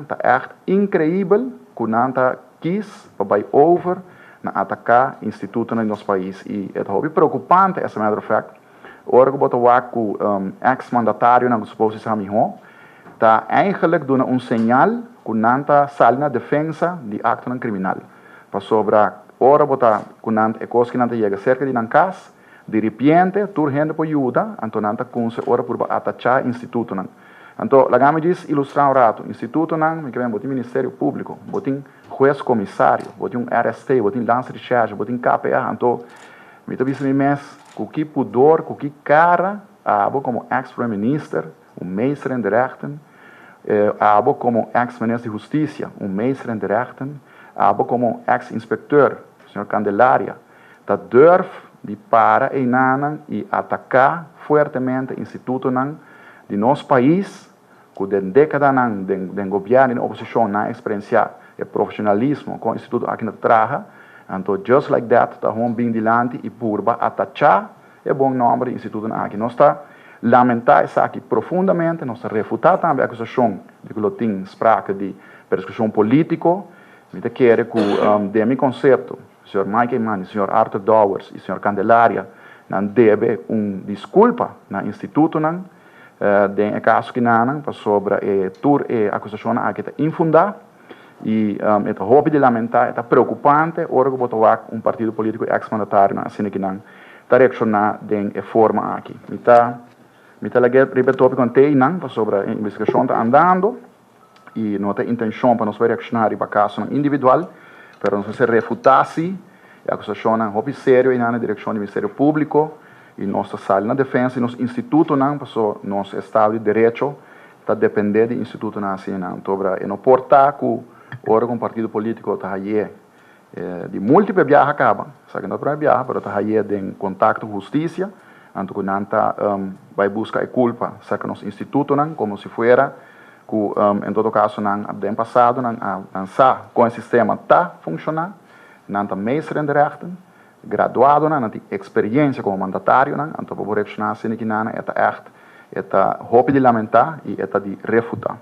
Ta echt increibel cu nan ta kies pa bay over na ataca institutonan di nos pais y e ta hopi preocupante, as a matter of fact, ora cu bo ta wak cu ex mandatarionan cu suppose sa miho ta eigenlijk duna un señal cu nan ta sali na defensa di actonan criminal, pasobra ora bo ta cu nan e cos cu nan ta yega cerca di nan cas, di ripiente tur hende por yuda, anto nan ta cunse ora purba atacha institutonan. Anto, laga mi djis ilustrá un ratu. Institutonan, mi ke men, bo tin Ministerio Públiko, bo tin Hues Komisario, bo tin un RST, bo tin Landsrecherche, bo tin KPA. Anto, mi ta bisa mi mes, ku ki pudor, ku ki kara abo komo eks Prome Minister, un meester in de rechten, abo komo eks Minister di Hustisia, un meester in de rechten, abo komo eks inspekteur, señor Candelaria, ta durf di para einanan i ataká fuertemente institutonan di nos pais ku den dékadanan den gobièrnu i den oposishon nan a eksperensiá e profeshonalismo kon instituto aki ta traha. Anto just like that ta hon bin dilanti i purba atachá e bon nòmber di institutonan aki. Nos ta lamentá esaki profundamente, nos ta refutá tambe akusashon di ku lo tin sprake di persekushon polítiko. Mi ta kere ku den mi konsepto Señor Mike Eman y señor Arthur Dowers y señor Candelaria nan debe un disculpa na institutonan den e caso kinanan pasobra e tur e acusacionnan aki ta infunda y e ta hopi di lamenta, e ta preocupante ora cu bo ta wak un partido politico y ex mandatarionan asina kinan ta reacciona den e forma aki. Mi ta mi ta lag'e riba e topico anteinan pasobra e investigacion ta andando. I no ta intencion pa nos bai reacciona riba casonan individual, pero nos mester refuta si e acusacionnan hopi serio einan na direccion di Ministerio Publico y nos ta sali na defensa di nos institutonan paso nos estado di derecho ta depende di institutonan asina. Antobra e no por ta cu ora cu un partido politico ta haye di multiple biaha caba, esaki no ta prome biaha, pero ta haye den contacto cu husticia, anto cu nan ta bay busca e culpa cerca nos institutonan como si fuera cu en todo caso nan den pasado nan a nan sa con e sistema ta funciona, nan ta meester in de rechten, graduadonan, nan tin experiencia como mandatarionan, anto pa bo reacciona asina ki nan e ta echt, e ta hopi di lamenta y e ta di refuta.